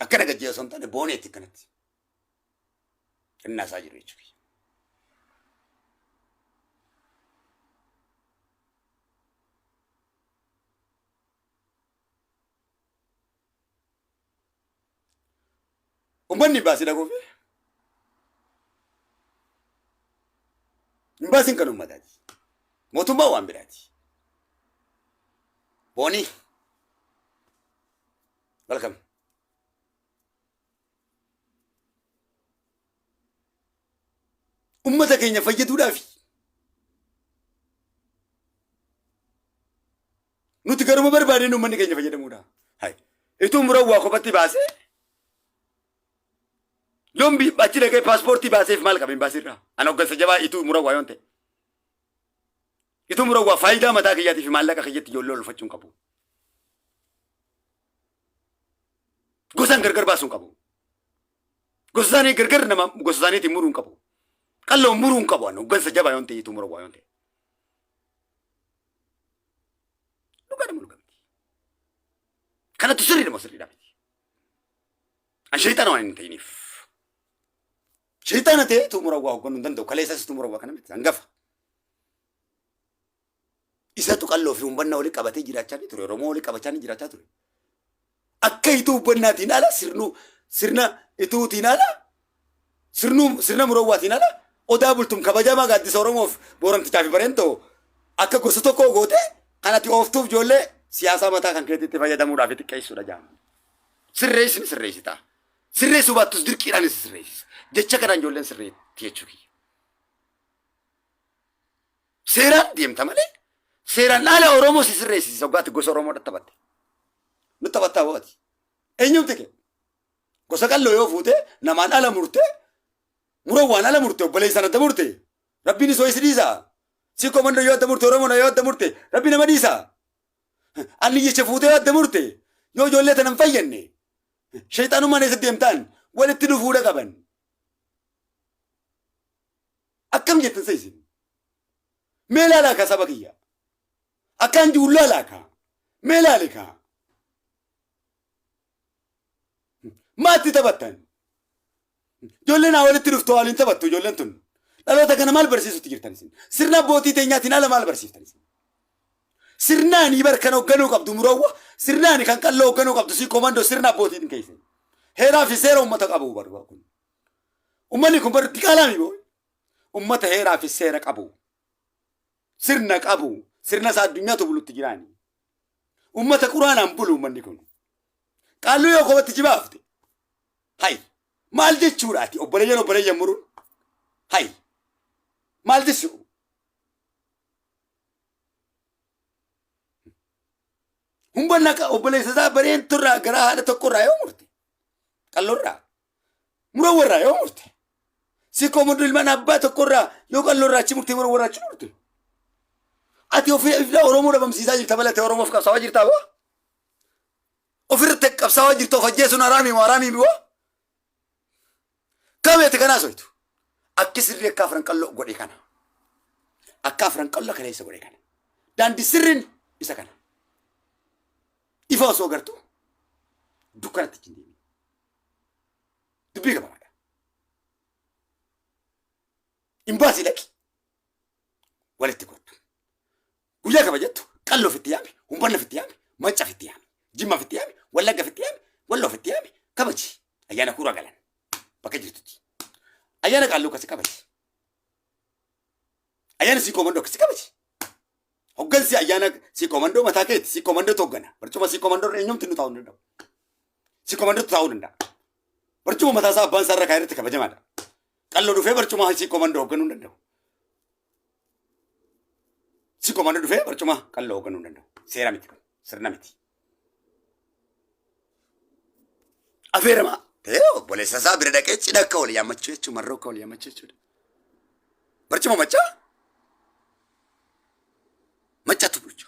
Akkana gajjee osoo hin taane booneetti akkanatti. Xinnaasaa jiru jechuudha. Uummanni baasii dhaquufi hin baasiin kan uummataati. Mootummaa waan biraati. Boonii. Welcome. Uummata keenya fayyaduudhaafi. Nuti garuma barbaadeen uummanni keenya fayyadamuudha. Hai. Ituu murawwaa kophatti baasee yoon achi dhaqee paaspoortii baaseef maal qaba hin baasirraa. Ana hoggansa jabaa ituu murawwaa yoon ta'e. Ituu murawwaa faayidaa mataa kiyyaatii fi maallaqa kiyyatti ijoollee olfachuu hin qabu. Gosaan gargar baasuu hin qabu. Gosa isaanii gargar nama gosa isaaniitiin muruu hin qabu. Qalloon muruu hin qabu ana hoggansa jabaa yoon ta'e ituu murawwaa yoon ta'e. Dhugaadha moo dhugaa miti? Kanatu sirriidha moo sirriidha miti? An shayxaana waan hin ta'iniif. Shayxaana ta'ee ituu murawwaa hoogganuu hin danda'u. Kaleessas ituu murawwaa kana miti. Hangafa. Isatu qalloo fi humbannaa walii qabatee jiraachaa ni ture. Oromoo walii qabachaa ni jiraachaa ture. Akka ituu hubbannaatiin ala sirnuu sirna ituutiin ala sirnuu sirna murawwaatiin ala odaa bultum kabajamaa gaaddisa Oromoof boorantichaa fi bareentoo akka gosa tokkoo goote kan ati ooftuuf ijoollee siyaasaa mataa kan keetiitti fayyadamuudhaaf xiqqeessuudha jaama. Sirreessini sirreessita. Sirreessuu baattus dirqiidhaan si sirreessisa. Jecha kanaan ijoolleen sirreetti jechuu kiyya. Seeraan deemta malee seeraan ala Oromoo si sirreessisa hoggaatti gosa Oromoo taphatte. Nu taphattaa bo'ati. Eenyumti kee? Gosa qalloo yoo fuute namaan ala murte murawwaan ala murte obboleessaan adda murte rabbiin isoo isi dhiisa. Si komandoo yoo adda murte Oromoon yoo adda murte rabbi nama dhiisa. Anni jecha fuutee yoo adda murte yoo ijoollee tana hin fayyanne shayxaanummaan eessa deemtaan walitti dhufuudha qaban. Akkam jettan sa isin? Mee laalaa kaa saba kiyya. Akkaan jiru laalaa kaa. Mee laali kaa. Maatti taphattan? Ijoolleen haa walitti dhuftu waliin taphattu ijoolleen tun. Dhaloota kana maal barsiisutti jirtan isin? Sirna abbootii teenyaatiin ala maal barsiiftan isin? Sirnaanii bar kan hoogganuu qabdu murawwa, sirnaani kan qalloo hoogganuu qabdu si komandoo sirna abbootiin keessa. Heeraa fi seera uummata qabu bar kun. Uummanni kun bar diqaalaa mi boo? Uummata heeraa fi seera qabu. Sirna qabu. Sirna isaa addunyaatu bulutti jiraani. Uummata quraanaan bulu uummanni kun. Qaalluu yoo kophatti jibaafte. Hay. Maal jechuudha ati obboleeyyan obboleeyyan muruun? Hay. Maal jechuu? Humbanna obboleessa isaa bareenturraa garaa haadha tokkorraa yoo murte. Qalloorraa. Murawwarraa yoo murte. Si koomoddu ilmaan abbaa tokkorraa yoo qalloorraa achi murte murawwarraa achi murte. Ati ofii ifdaa Oromoo dhabamsiisaa jirta malee Oromoof qabsaawaa jirtaa boo? Ofirratti qabsaawaa jirta of ajjeesuun haraamii moo haraamii boo? Kameeti kanaa soitu. Akki sirrii akka afran qalloo godhe kana. Akka afran qalloo kaleessa godhe kana. Daandii sirriin isa kana. Ifa osoo gartuu dukkanatti hin deemin. Dubbii gabaabadha. Imbaasii dhaqi. Walitti kottu. Guyyaa kabajattu qalloo ofitti yaami, humbanna ofitti yaami, macca ofitti yaami, jimma ofitti yaami, wallagga ofitti yaami, walloo ofitti yaami, kabaji. Ayyaana kuuraa galan. Bakka jirtutti. Ayyaana qaalluu akkasi kabaji. Ayyaana sii koomandoo akkasi kabaji. Hoggansi ayyaana sii koomandoo mataa keeti sii koomandootu hoggana. Barcuma sii koomandoo irra eenyumti nu taa'uu hin danda'u. Sii koomandootu taa'uu danda'a. Barcuma mataa isaa abbaan isaa irra kaa'e irratti kabajamaadha. Qalloo dhufee barcuma sii koomandoo hoogganuu hin danda'u. Sii koomandoo dhufee barcuma qalloo hoogganuu hin danda'u. Seera miti kun sirna miti. Afeeramaa ta'ee obboleessa isaa bira dhaqee cidha akka wal yaammachuu jechuudha marroo akka wal yaammachuu jechuudha. Barcuma maccaa maccatu bulcha.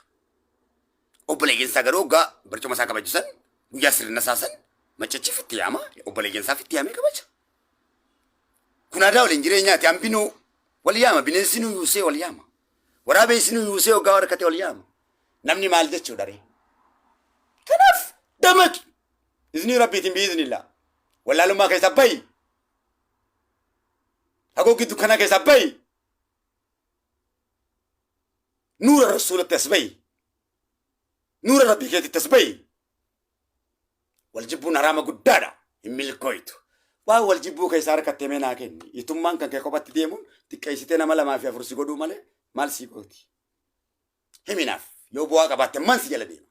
Obboleeyyan isaa garuu hoggaa barcuma isaa kabaju san guyyaa sirna isaa san maccachi fitti yaama obboleeyyan isaa fitti yaamee kabaja. Kun aadaa waliin jireenyaati hambinuu wal yaama bineensinuu yuusee wal yaama. Waraabessinuu yuusee hoggaa harkate wal yaama. Namni maal jechuudha ree? Kanaaf damaqi. Iznii rabbiitiin biiznillaa. Wallaalummaa keessaa bahi. Haguuggii dukkanaa keessaa bahi. Nuura rasuulatti as bahi. Nuura rabbii keetitti as bahi. Wal jibbuun haraama guddaadha. Hin milkooytu. Waan wal jibbuu keessaa harkattee mee naa kenni. Itummaan kan kee kophatti deemuun xiqqeessitee nama lamaa fi afur si godhuu malee maal si gooti? Himinaaf yoo bu'aa qabaatte man si jala deema.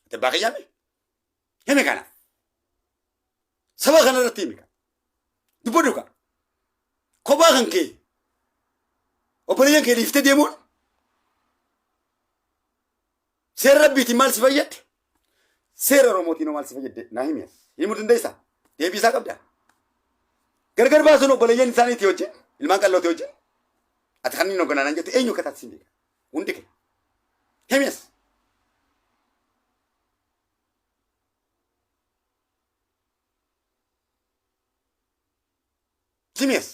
Ati abbaa kiyyaa mee? Himi kana. Saba kana irratti himi kana. Dubbadhu kana. Kophaa kan kee obboleeyyan kee dhiiftee deemuun seera rabbiitiin maal si fayyadde? Seera Oromootiin hoo maal si fayyadde? Naa himi as. Himuu dandeessaa? Deebii isaa qabdaa? Gargar baasuun obboleeyyan isaaniitii wajjin ilmaan qallootii wajjin ati kan inni hoogganaa naan jettu eenyu akka taate siin beeka. Hundi kee. Himi as. Himi as.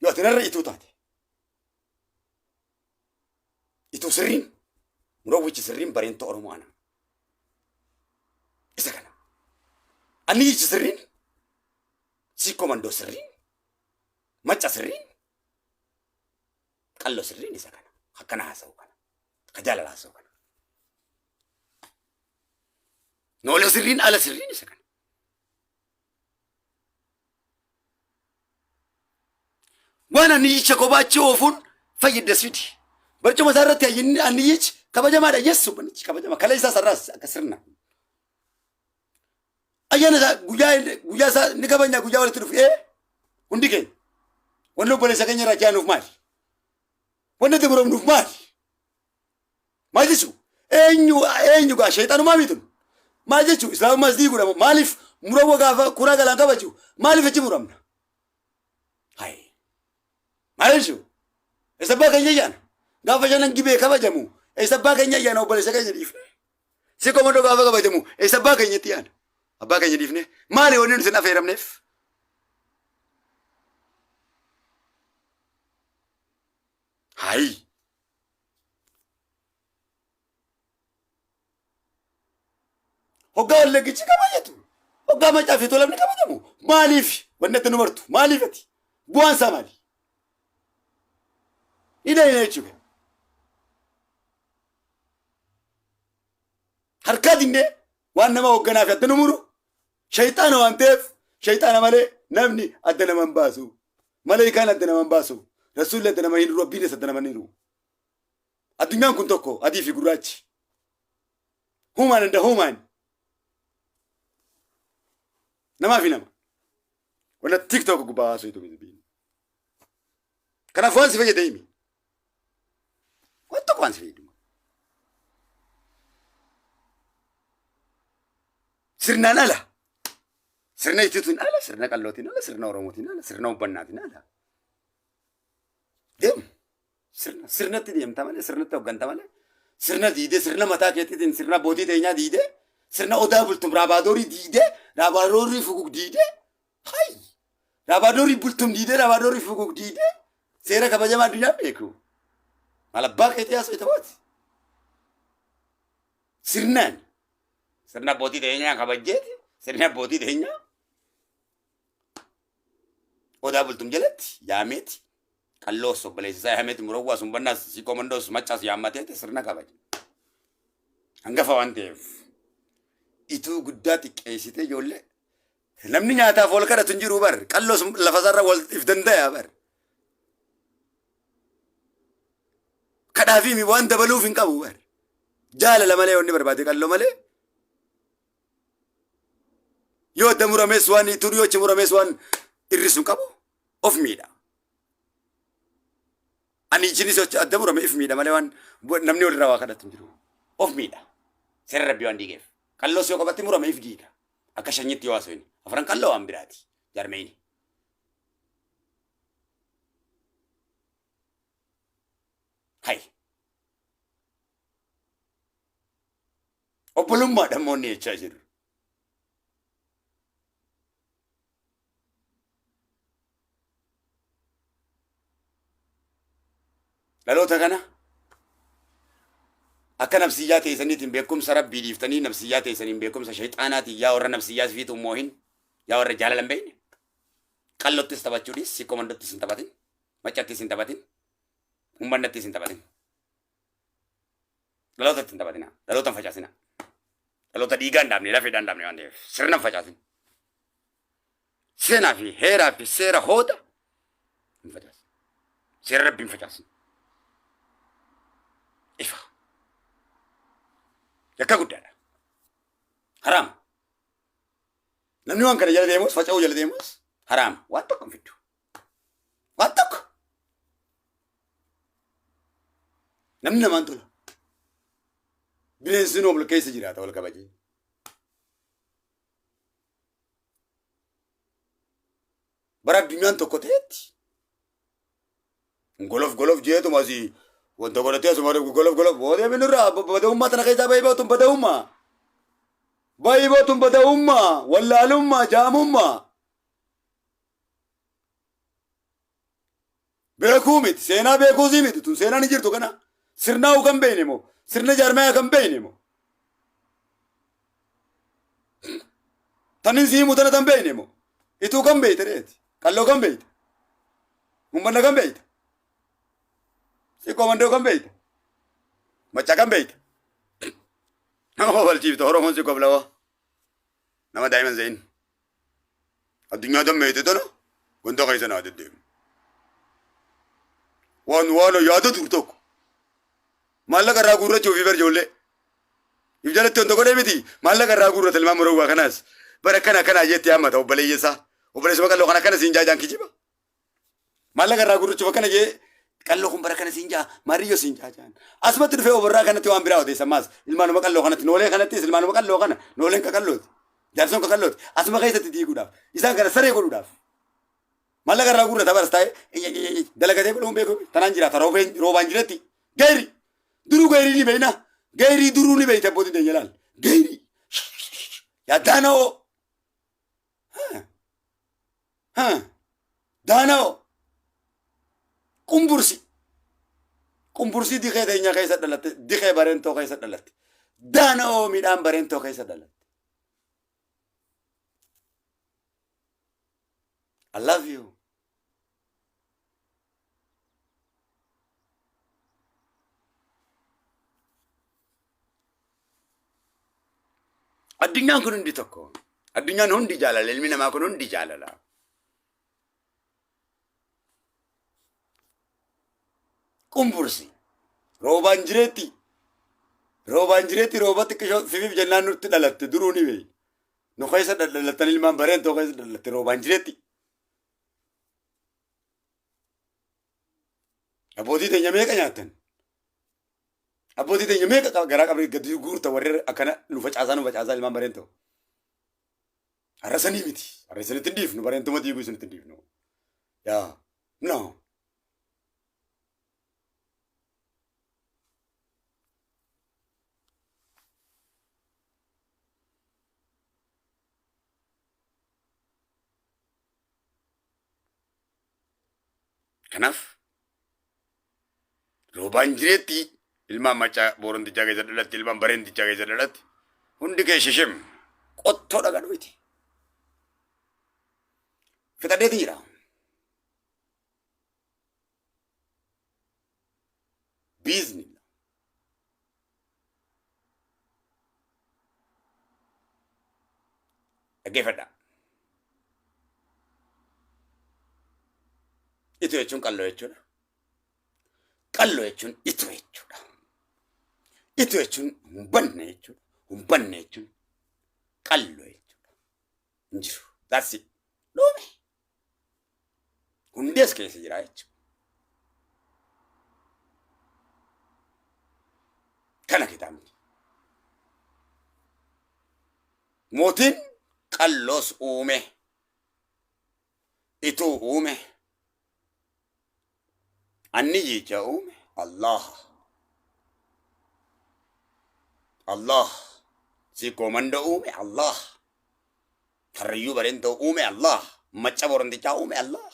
Yoo ati narra ituu taate. Ituu sirriin murowwichi sirriin bareentoo Oromoo ana. Isa kana. Anniyyichi sirriin siikoo mandoo sirriin macca sirriin qalloo sirriin isa kana. Akkana haasa'u kana. Ka jaalala haasa'u kana. Noola sirriin ala sirriin isa kana. Waan anniyyicha kophaachii oofuun fayyaddas fidi. Barcuma isaa irratti anniyyichi kabajamaadha. Yes, uummannichi kabajama. Kalee isaa sararaas akka sirna. Ayyaana isaa guyyaa guyyaa isaa ni kabajna guyyaa walitti dhufu. Ee hundi keenya. Wanni obboleessa keenya irraa jaanuuf maali? Wanni itti muramnuuf maali? Maal jechuun? Eenyu eenyu gaa sheexanumaa miti. Maal jechuun? Islaamummaas diiguudha moo? Maaliif murawwa gaafa kuraa galaan kabaju? Maaliif achi muramna? Hayi. Maal jechuun? Eessa abbaa keenya ayyaana? Gaafa shanan gibee kabajamu eessa abbaa keenya ayyaana obboleessa keenya dhiifne? Si komandoo gaafa kabajamu eessa abbaa keenyatti yaana? Abbaa keenya dhiifne? Maali wanni nuti hin afeeramneef? Hayi. Hoggaa wallaggichi kabajatu. Hoggaa macaa fi tolamni kabajamu. Maaliif wanni adda nu martu? Maaliif ati? Bu'aan isaa maali? Ina ina jechuudha. Harkaa dinnee waan nama hoogganaa fi adda nu muru shayxaana waan ta'eef shayxaana malee namni adda nama hin baasu. Maleekaan adda nama hin baasu. Rasuulli adda nama hin hiru. Rabbiinis adda nama hin hiru. Addunyaan kun tokko adii fi gurraachi. Human and human. Namaa fi nama. Wanna TikTok gubbaa haasoo dubbiin. Kanaaf waan si fayyade himi. Waan tokko waan si fayyadu. Sirnaan ala. Sirna itiituun ala, sirna qallootiin ala, sirna oromootiin ala, sirna hubbannaatiin ala. Deemu. Sirna sirnatti deemta malee sirnatti hogganta malee sirna diidee sirna mataa keetiitiin sirna abbootii teenyaa diidee sirna odaa bultum raabaadorii diidee raabaadorii fugug diidee hay raabaadorii bultum diidee raabaadorii fugug diidee seera kabajamaa addunyaa beeku. Maal abbaa keetii haasoo ta'uuti. Sirnaan sirna abbootii teenyaa kabajjeeti sirna abbootii teenyaa Odaa bultum jalatti yaameeti qalloos obboleessa isaa yaameeti murawwaas humbannaas siikoo mandoos maccaas yaammateeti sirna kabaja. Hangafa waan ta'eef ituu guddaa xiqqeessitee ijoollee namni nyaataaf wal kadhatu hin jiru bar qalloos lafa isaarra wal if danda'a bar. Kadhaafii waan dabaluuf hin qabu bar. Jaalala malee wanni barbaade qalloo malee Yoo adda muramees waan ituun yoo achi muramees waan irrisu hin qabu of miidha. Ani ijinis yoo adda murame if miidha malee waan namni walirraa waa kadhatu hin jiru. Of miidha. Seera rabbii waan diigeef. Qalloos yoo qabatti murame if diiga. Akka shanyitti yoo haasofne. Afran qalloo waan biraati. Jarmeeni. Hay. Obbolummaadha immoo inni jechaa jiru. Dhaloota kana akka Akka nafsiyyaa teessaniitiin beekumsa Rabbii dhiiftanii nafsiyyaa teessaniin beekumsa shayxaanaatiin yaa warra nafsiyyaa sifiitu hin moohin, yaa warra jaalala hin beekne. Qallottis taphachuu dhiis, sikkoo mandottis hin taphatin, maccattis hin taphatin, ummannattis hin taphatin. Dhalootatti hin taphatina, dhaloota hin facaasina. Dhaloota dhiigaa hin dhaabne, lafeedhaan hin dhaabne waan ta'eef sirna hin facaasin. Seenaa fi heeraa fi seera hooda hin facaasin. Seera Rabbii hin facaasin. Ifa. Yakka guddaadha. Haraama. Namni waan kana jala deemus faca'uu jala deemus haraama. Waan tokko hin fiddu. Waan tokko. Namni namaan tola. Bineensi wal keessa jiraata wal kabajee. Bara addunyaan tokko ta'etti golof golof jeetuma asii wanta godhatee asuma golof golof boodee minurraa bada'ummaa tana keessaa bahii baatun bada'ummaa. Bahii baatun bada'ummaa wallaalummaa jaamummaa. Beekuu miti seenaa beekuusii miti tun seenaan hin jirtu kana sirnaa'uu kan beekne moo sirna jaarmayaa kan beekne moo tanin si himu tana tan beekne moo ituu kan beekte reeti qalloo kan beekte ummanna kan beekte siqoo mandoo kan beekte macca kan beekte nama kofalchiifte Oromoon si koflawa nama daa'iman se'in. Addunyaa dammeete tana ganda keessa naa deddeemu. Waan waan yaada dur tokko. Maallaqa irraa guurrachuu fi ijoollee. If jalatti wanta godhee miti maallaqa irraa guurrata ilmaan morowwaa kanaas. Bara akkana akkanaa jettee hammata obboleeyya isaa. Obboleessuma qalloo kana akkana siin jaajaan kijiba. Maallaqa irraa guurrachuuf akkana jee qalloo kun bara kana siin jaa maariyyoo siin jaa jaan. Asumatti dhufee oborraa kanatti waan biraa odeessa ammaas ilmaanuma qalloo kanatti noolee kanattis ilmaanuma qalloo kana nooleen qaqallooti. Jaarsoon qaqallooti. Asuma keessatti diiguudhaaf isaan kana saree godhuudhaaf. Maallaqa irraa guurrata baras taa'ee dalagatee godhuun beeku tanaan jiraata roobaan jiretti gayri duruu gayrii ni beeyna gayrii duruu ni beeyte abbootiin teenya laal gayrii yaa daana'oo. Daana'oo qumbursi qumbursi dikee teenya keessa dhalatte dikee bareentoo keessa dhalatte daana'oo midhaan bareentoo keessa dhalatte. I love you. Addunyaan kun hundi tokko. Addunyaan hundi jaalala. Ilmi namaa kun hundi jaalala. Qumbursi. Roobaan jireetti. Roobaan jireetti rooba xiqqishoo fifiif jennaan nutti dhalatte duruu ni beeyi. Nu keessa dhadhalattan ilmaan bareentoo keessa dhalatte roobaan jireetti. Abbootii teenya meeqa nyaattan? Abbootii teenya meeqa garaa qabrii gadi guurta warri akkana nu facaasaa nu facaasaa ilmaan bareentoo. Har'a sanii miti. Har'a isinitti hin dhiifnu bareentuma diiguu isinitti hin dhiifnu. Yaa no. Kanaaf roobaan jireetti ilmaan macaa boorantichaa keessa dhalatti ilmaan bareentichaa keessa dhalatti hundi kee shishim qottoo dhagaa dhufiti. Fixadheeti jira. Biiznillah. Dhaggeeffadhaa. Itu jechuun qalloo jechuudha. Qalloo jechuun itu jechuudha. Itu jechuun hin banne jechuudha. Hin banne jechuun qalloo jechuudha. Hin jiru. That's it. Dhume. Hundees keessa jira jechuudha. Kana kitaabni. Mootiin qalloos uume. Ituu uume. Anniyyicha uume Allah. Allah. Siikoo manda uume Allah. Karrayyuu bareentoo uume Allah. Macca borantichaa uume Allah.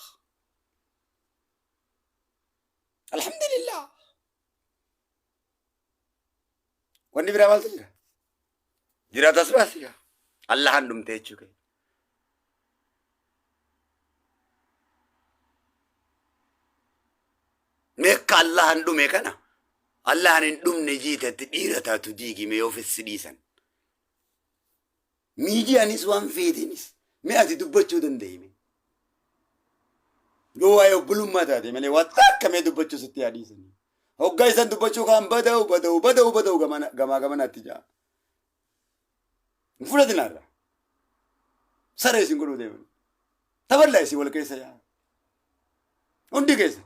Alhamdulillah. Wanni biraa maaltu jira? Jiraatas baasi gaa. Allahan dhumte jechuu kee. Mee akka Allahan dhume kana Allahan hin dhumne jiitetti dhiira taatu diigi mee ofis si dhiisan. Miidiyaanis waan feeteenis mee ati dubbachuu danda'ime. Yoo waa'ee obbolummaa taate malee waan takka mee dubbachuu sitti haa dhiisanii. Hoggaa isan dubbachuu kaan bada'u bada'u bada'u bada'u gamaa gamanaatti ja'a. Hin fudhatinaa irraa. Saree isin godhuu deeman. Taphadhaa isin wal keessa yaa. Hundi keessa.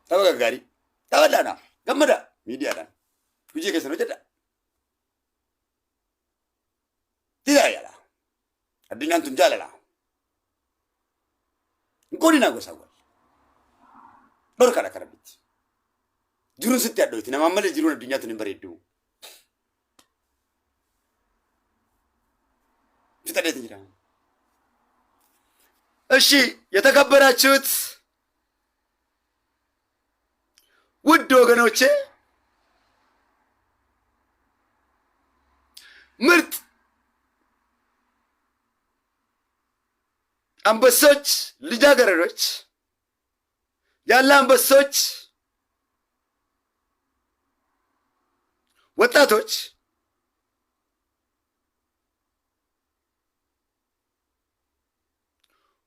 Tapha gaggaarii. Taphadhaa naaf. Gammadaa. Miidiyaadhaan. Hojii keessan hojjedhaa. Didaa jala. Addunyaan tun jaalala. Hin qoodinaa gosa wal. Dhorkaadha akka rabbitti. Jiruun sitti hadhooyti. Namaan malee jiruun addunyaa tun hin bareeddu. Fixadheetin jira. እሺ የተከበራችሁት ውድ ወገኖቼ ምርጥ አንበሶች፣ ልጃገረዶች ያለ አንበሶች፣ ወጣቶች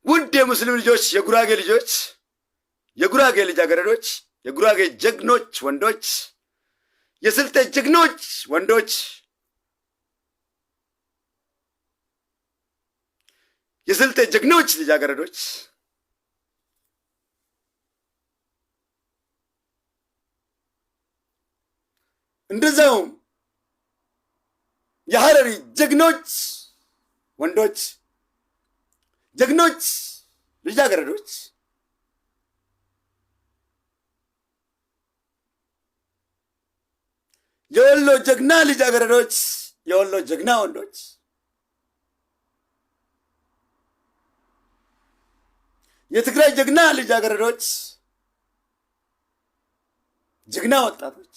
ውድ የሙስሊም ልጆች፣ የጉራጌ ልጆች፣ የጉራጌ ልጃገረዶች፣ የጉራጌ ጀግኖች ወንዶች፣ የስልጤ ጀግኖች ወንዶች፣ የስልጤ ጀግኖች ልጃገረዶች እንደዛውም የሐረሪ ጀግኖች ወንዶች፣ ጀግኖች ልጃገረዶች የወሎ ጀግና ልጃገረዶች፣ የወሎ ጀግና ወንዶች የትግራይ ጀግና ልጃገረዶች፣ ጀግና ወጣቶች፣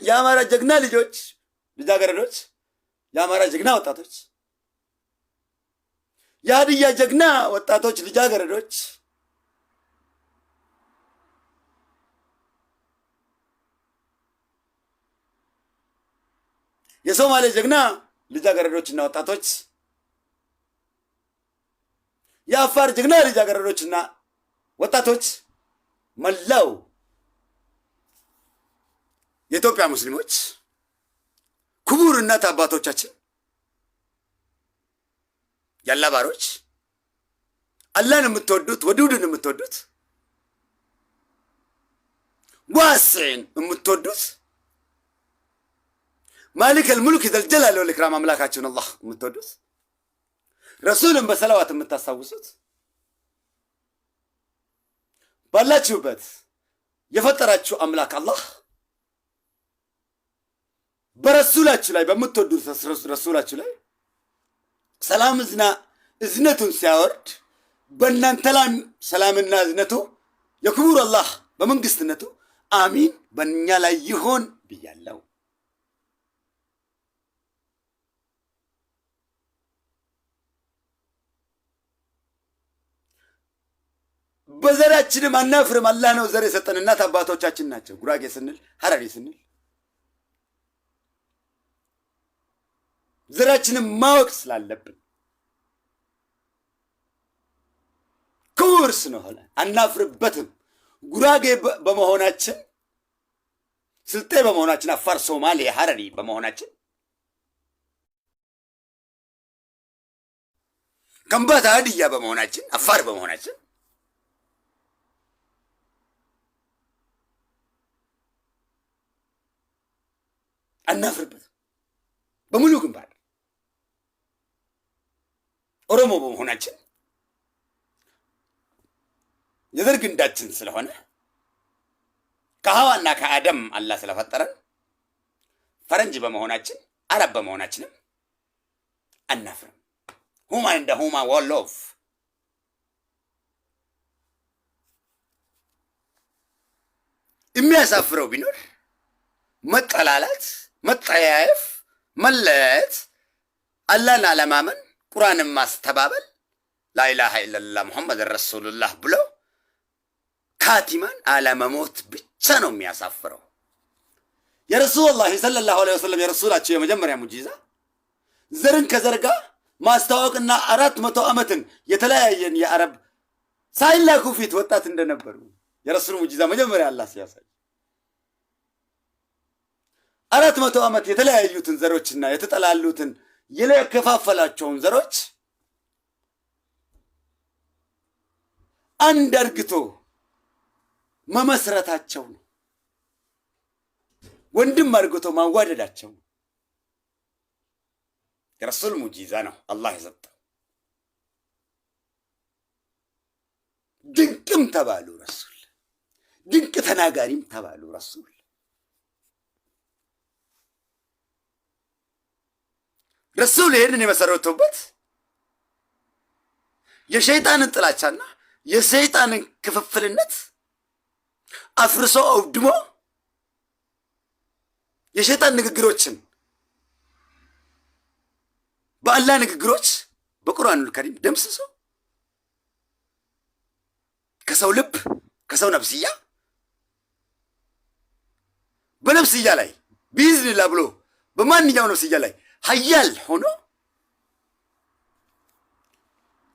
የአማራ ጀግና ልጆች ልጃገረዶች፣ የአማራ ጀግና ወጣቶች፣ የሀዲያ ጀግና ወጣቶች ልጃገረዶች፣ የሶማሌ ጀግና ልጃገረዶችና ወጣቶች፣ የአፋር ጀግና ልጃገረዶችና ወጣቶች፣ መላው የኢትዮጵያ ሙስሊሞች ክቡር እናት አባቶቻችን ያላ ባሮች አላህን የምትወዱት ወዱድን የምትወዱት ዋስዕን የምትወዱት ማሊከል ሙልክ ዘልጀላል ወልኢክራም አምላካችሁን አላህ የምትወዱት ረሱልን በሰላዋት የምታስታውሱት ባላችሁበት የፈጠራችሁ አምላክ አላህ በረሱላችሁ ላይ በምትወዱት ረሱላችሁ ላይ ሰላም እዝና እዝነቱን ሲያወርድ በእናንተ ላይ ሰላምና እዝነቱ የክቡር አላህ በመንግስትነቱ አሚን በእኛ ላይ ይሆን ብያለሁ። በዘራችንም አናፍርም። አላህ ነው ዘር የሰጠን። እናት አባቶቻችን ናቸው። ጉራጌ ስንል ሀረሪ ስንል ዘራችንን ማወቅ ስላለብን ክቡር ስለሆነ አናፍርበትም። ጉራጌ በመሆናችን፣ ስልጤ በመሆናችን፣ አፋር፣ ሶማሌ፣ ሀረሪ በመሆናችን፣ ከምባታ፣ ሀዲያ በመሆናችን፣ አፋር በመሆናችን አናፍርበትም። በሙሉ ግንባር ኦሮሞ በመሆናችን የዘር ግንዳችን ስለሆነ ከሐዋና ከአደም አላህ ስለፈጠረን ፈረንጅ በመሆናችን አረብ በመሆናችንም አናፍርም። human እንደ human ወሎፍ የሚያሳፍረው ቢኖር መጠላላት፣ መጠያየፍ፣ መለያየት፣ አላህን አለማመን፣ ቁርአንን ማስተባበል፣ ላኢላሃ ኢለላህ ሙሐመድ ረሱሉላህ ብሎ ካቲማን አለመሞት ብቻ ነው የሚያሳፍረው። የረሱሉላህ ሰለላሁ ዐለይሂ ወሰለም የረሱላቸው የመጀመሪያ ሙጂዛ ዘርን ከዘር ጋር ማስተዋወቅና 400 ዓመትን የተለያየን የአረብ ሳይላኩ ፊት ወጣት እንደነበሩ የረሱል ሙጂዛ መጀመሪያ አላህ ሲያሳይ 400 ዓመት የተለያዩትን ዘሮችና የተጠላሉትን የከፋፈላቸውን ዘሮች አንድ አርግቶ መመስረታቸው ነው። ወንድም አርግቶ ማዋደዳቸው ነው። የረሱል ሙጂዛ ነው አላህ የሰጠው። ድንቅም ተባሉ ረሱል፣ ድንቅ ተናጋሪም ተባሉ ረሱል። ረሱል ይሄንን የመሰረቱበት የሸይጣንን ጥላቻና የሰይጣንን ክፍፍልነት አፍርሶ አውድሞ የሸይጣን ንግግሮችን በአላህ ንግግሮች በቁርአኑል ከሪም ደምስሶ ከሰው ልብ ከሰው ነፍስያ በነፍስያ ላይ ቢዝኒላህ ብሎ በማንኛውም ነፍስያ ላይ ሀያል ሆኖ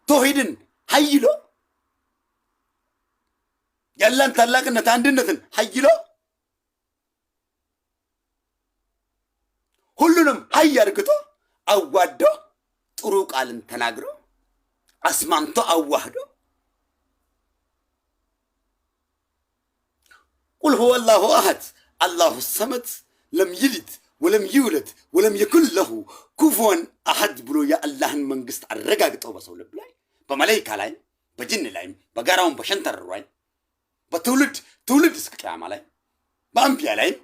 ተውሂድን ሀይሎ ያላን ታላቅነት አንድነትን ሀይሎ ሁሉንም ሀይ አድርግቶ አዋዶ ጥሩ ቃልን ተናግሮ አስማምቶ አዋህዶ ቁል ሁወ አላሁ አሐድ አላሁ ሰመድ ለም ይሊድ ወለም ይውለድ ወለም የኩን ለሁ ኩፉወን አሐድ ብሎ የአላህን መንግስት አረጋግጠው በሰው ልብ ላይ በመላይካ ላይ በጅን ላይም በጋራውን በሸንተረሩ ላይ በትውልድ ትውልድ እስከ ቅያማ ላይ በአንቢያ ላይም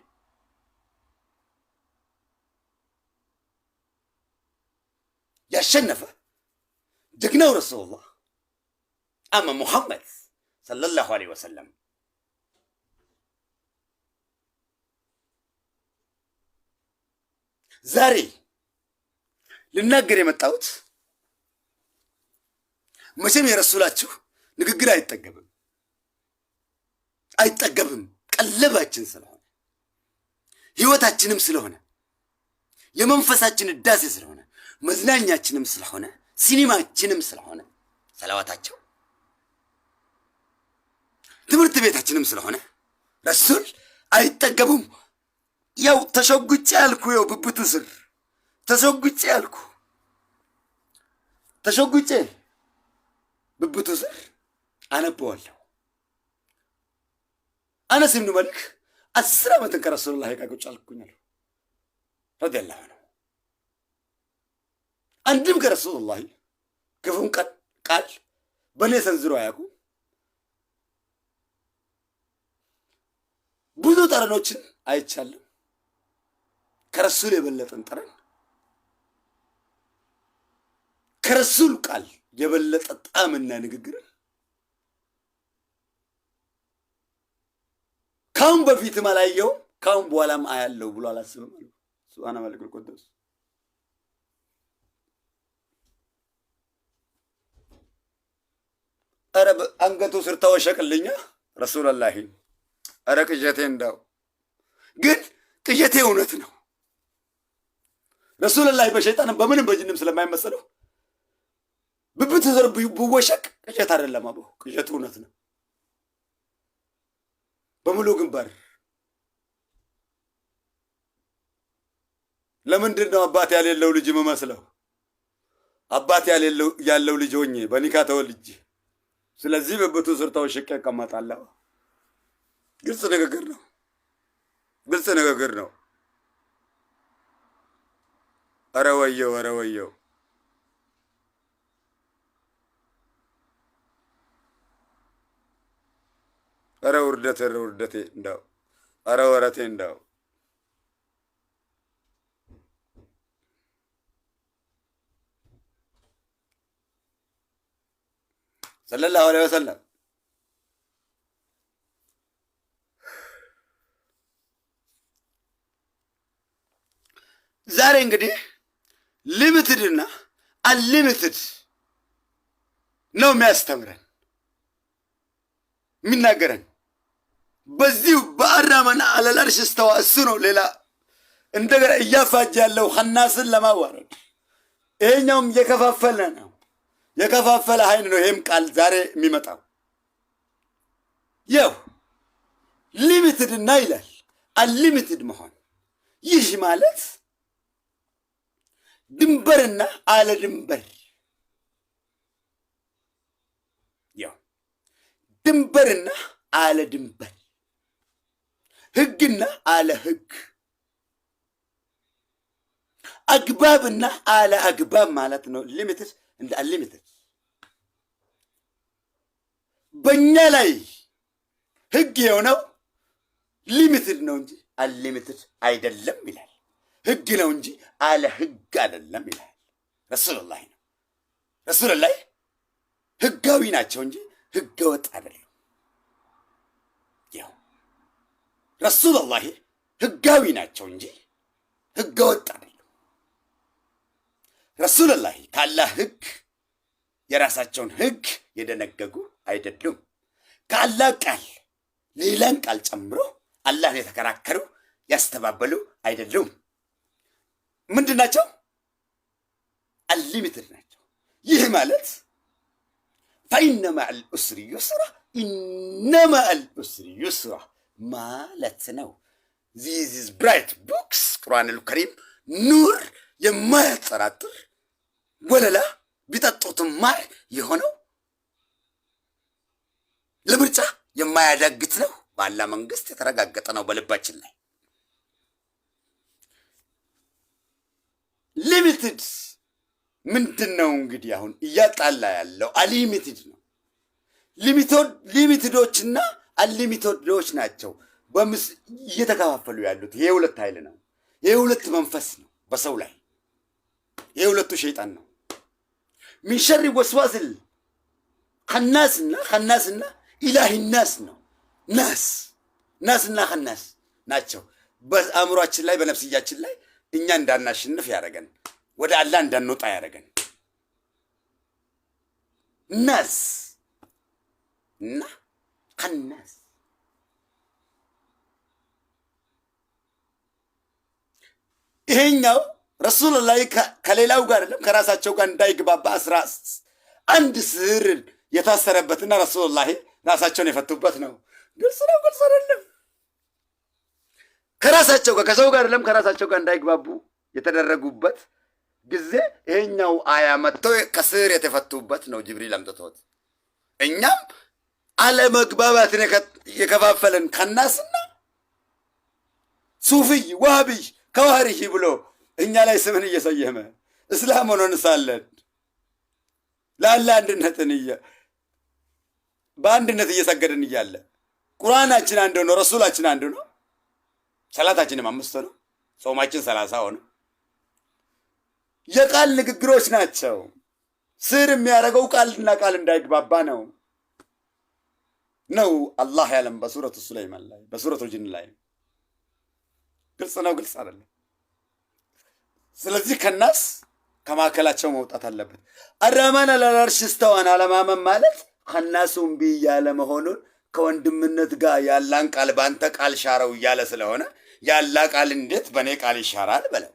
ያሸነፈ ጀግናው ረሱሉላህ አማ ሙሐመድ ሰለላሁ ዐለይሂ ወሰለም ዛሬ ልናገር የመጣሁት መቼም የረሱላችሁ ንግግር አይጠገብም አይጠገብም። ቀለባችን ስለሆነ ህይወታችንም ስለሆነ የመንፈሳችን እዳሴ ስለሆነ መዝናኛችንም ስለሆነ ሲኒማችንም ስለሆነ ሰላዋታቸው ትምህርት ቤታችንም ስለሆነ ረሱል አይጠገቡም። ያው ተሸጉጬ ያልኩ ያው ብብቱ ስር ተሸጉጬ ያልኩ ተሸጉጬ ብብቱ ስር አነበዋለሁ። አነስ ብኑ ማሊክ 10 ዓመትን ከረሱሉላህ ጋር ቁጭ አልኩኝ አሉ ረዲየላሁ ዐንሁ። አንድም ከረሱሉላህ ክፉን ቃል በእኔ ሰንዝሮ አያውቁም። ብዙ ጠረኖችን አይቻለሁ። ከረሱል የበለጠን ጠረን ከረሱል ቃል የበለጠ ጣዕምና ንግግርን ካሁን በፊትም አላየውም ካሁን በኋላም አያለው ብሎ አላስብም አሉ። ሱብሃነ መሊኩል ቅዱስ። ኧረ አንገቱ ስር ተወሸቅልኛ ረሱለላሂ። ኧረ ቅዠቴ እንዳው ግን ቅዠቴ እውነት ነው። ረሱለላሂ በሸይጣንም በምንም በጅንም ስለማይመሰለው ብብት ስር ብወሸቅ ቅዠት አይደለም። አቦ ቅዠቱ እውነት ነው። በሙሉ ግንባር ለምንድን ነው አባት ያሌለው ልጅ የምመስለው? አባት ያለው ልጅ ሆኜ በኒካ ተወልጄ፣ ስለዚህ ብብቱ ስር ተወሽቄ እቀመጣለሁ። ግልጽ ንግግር ነው። ግልጽ ንግግር ነው። ኧረ ወየው፣ ኧረ ወየው። ኧረ ውርደት፣ ኧረ ውርደቴ እንዳው፣ ኧረ ወረቴ እንዳው። ሰለላሁ ዐለይሂ ወሰለም ዛሬ እንግዲህ limited እና unlimited ነው የሚያስተምረን የሚናገረን በዚሁ በ الرحمن على العرش استوى እሱ ነው። ሌላ እንደገና እያፋጀ ያለው ኸናስን ለማዋረድ ይሄኛውም እየከፋፈለ ነው። የከፋፈለ ኃይል ነው። ይሄም ቃል ዛሬ የሚመጣው ይው limited እና ይላል unlimited መሆን። ይህ ማለት ድንበርና አለ ድንበር፣ ያው ድንበርና አለ ድንበር፣ ህግና አለ ህግ፣ አግባብና አለ አግባብ ማለት ነው። Limited and unlimited። በእኛ ላይ ህግ የሆነው limited ነው እንጂ unlimited አይደለም ይላል። ህግ ነው እንጂ አለ ህግ አይደለም ይላል። ረሱሉላህ ነው። ረሱሉላህ ህጋዊ ናቸው እንጂ ህገ ወጥ አይደለም። ያው ረሱሉላህ ህጋዊ ናቸው እንጂ ህገ ወጥ አይደለም። ረሱሉላህ ካላህ ህግ የራሳቸውን ህግ የደነገጉ አይደሉም። ከአላህ ቃል ሌላን ቃል ጨምሮ አላህን የተከራከሩ ያስተባበሉ አይደሉም። ምንድን ናቸው? Unlimited ናቸው። ይህ ማለት فإن مع العسر يسرا إن مع العسر يسرا ማለት ነው። This is bright books ቁርአን አልከሪም ኑር የማያጠራጥር ወለላ ቢጠጡትም ማር የሆነው ለምርጫ የማያዳግት ነው። በአላህ መንግስት የተረጋገጠ ነው በልባችን ላይ። Limited ምንድን ነው እንግዲህ አሁን እያጣላ ያለው unlimited ነው። Limited ኦችና unlimited ኦች ናቸው በምስ እየተከፋፈሉ ያሉት። ይሄ ሁለት ኃይል ነው። ይሄ ሁለት መንፈስ ነው በሰው ላይ። ይሄ ሁለቱ ሸይጣን ነው። من شر الوسواس الخناس ና إله الناس ነው። ናስና ኸናስ ናቸው በአእምሯችን ላይ በነፍስያችን ላይ እኛ እንዳናሸንፍ ያደረገን፣ ወደ አላህ እንዳንወጣ ያደረገን ናስ እና ኸናስ። ይሄኛው ረሱሉላህ ከሌላው ጋር አይደለም ከራሳቸው ጋር እንዳይግባባ 11 ስር የታሰረበትና ረሱሉላህ ራሳቸውን የፈቱበት ነው። ግልጽ ነው፣ ግልጽ አይደለም? ከራሳቸው ጋር፣ ከሰው ጋር አይደለም፣ ከራሳቸው ጋር እንዳይግባቡ የተደረጉበት ጊዜ ይሄኛው አያ መጥቶ ከስር የተፈቱበት ነው። ጅብሪል አምጥቶት እኛም አለመግባባትን የከፋፈለን ከናስና ሱፍይ ዋህብይ ከዋህርይ ብሎ እኛ ላይ ስምን እየሰየመ እስላም ሆነን ሳለን ለአላህ አንድነትን በአንድነት እየሰገድን እያለ ቁርአናችን አንድ ሆኖ ረሱላችን አንድ ነው። ሰላታችንም አምስት ነው። ጾማችን 30 ሆነ። የቃል ንግግሮች ናቸው። ስር የሚያደርገው ቃልና ቃል እንዳይግባባ ነው አላህ ያለም በሱረቱ ሱለይማን ላይ፣ በሱረቱ ጅን ላይ። ግልጽ ነው፣ ግልጽ አይደለም? ስለዚህ ከናስ ከማዕከላቸው መውጣት አለበት። الرحمن على العرش استوى ን አለማመን ማለት ከናሱ እምቢ እያለ መሆኑን፣ ከወንድምነት ጋር ያላን ቃል በአንተ ቃል ሻረው እያለ ስለሆነ ያላ ቃል እንዴት በእኔ ቃል ይሻራል በለው።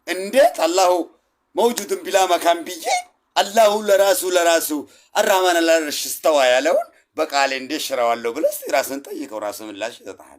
እንዴት الله موجود بلا مكان ብዬ አላሁ ለራሱ الرحمن على العرش استوى ያለውን በቃሌ እንዴት ሽረዋለሁ ብለህ እስቲ ራስን ጠይቀው። ራስ ምላሽ ይሰጥሃል።